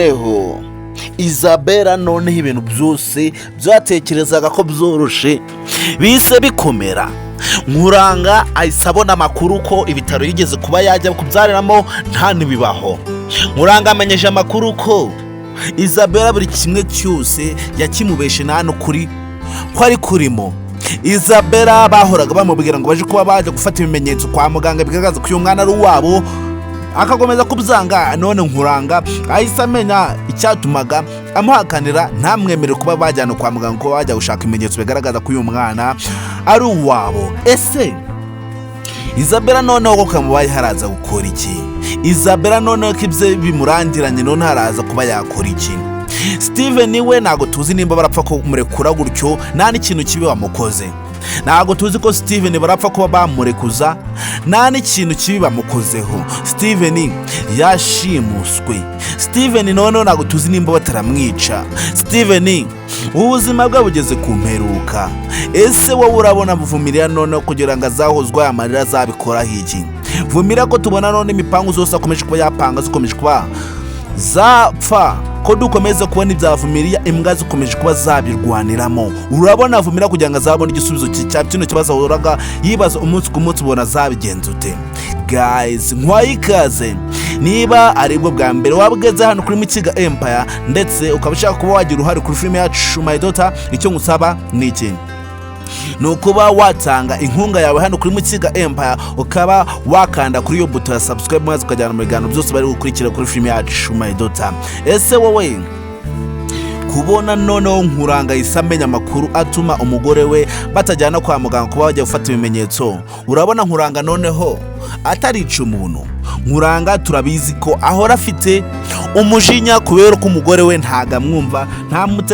Noneho Isabella, noneho ibintu byose byatekerezaga ko byoroshe bise bikomera. Nkuranga ahise abona amakuru ko ibitaro yigeze kuba yajya kubyariramo nta n'ibibaho. Nkuranga amenyesha amakuru ko Isabella buri kimwe cyose yakimubeshe, nta n'ukuri ko ari kurimo. Isabella bahoraga bamubwira ngo baje kuba bajya gufata ibimenyetso kwa muganga bigaragaza ko uyu mwana ari uwabo, akakomeza kubyanga. None Nkuranga ahise amenya icyatumaga amuhakanira, ntamwemere kuba bajyana kwa muganga, kuba bajya gushaka ibimenyetso bigaragaza ko uyu mwana ari uwabo. Ese Isabella noneho ko kamubaye haraza gukora iki? Isabella noneho ko ibyo bimurangiranye, none haraza kuba yakora iki? Steven we ntabwo tuzi nimba barapfa kumurekura gutyo, nta n'ikintu kibi bamukoze. Ntabwo tuzi ko Steven barapfa kuba bamurekuza, nta n'ikintu kibi bamukozeho. Steven yashimuswe. Steven noneho ntabwo tuzi nimba bataramwica. Steven ubuzima bwe bugeze ku mperuka. Ese wowe urabona Vumilia noneho kugira ngo azahozwe aya marira azabikoraho iki? Vumilia ko tubona none imipangu zose akomeje kuba yapanga zikomeje kuba zapfa, ko dukomeza kubona ibya Vumilia imbwa zikomeje kuba zabirwaniramo, urabona Vumilia kugira ngo azabone igisubizo cya kino kibazo ahoraga yibaza umunsi ku munsi, ubona azabigenza ute? Guys, nkwaye ikaze. Niba aribwo bwa mbere waba ugeze hano kuri Mukiga Empire, ndetse ukaba ushaka kuba wagira uruhare kuri filime yacu My Daughter, icyo ngusaba ni iki? Ni ukuba watanga inkunga yawe hano kuri Mukiga Empire, ukaba wakanda kuri iyo buto ya subscribe, maze ukajyana mu biganiro byose bari gukurikira kuri filime yacu My Daughter. Ese wowe kubona noneho Nkuranga yahise amenya amakuru atuma umugore we batajyana kwa muganga kuba bajya gufata ibimenyetso, urabona Nkuranga noneho atarica umuntu? Nkuranga turabizi ko ahora afite umujinya kubera ko umugore we ntago amwumva, ntamutega.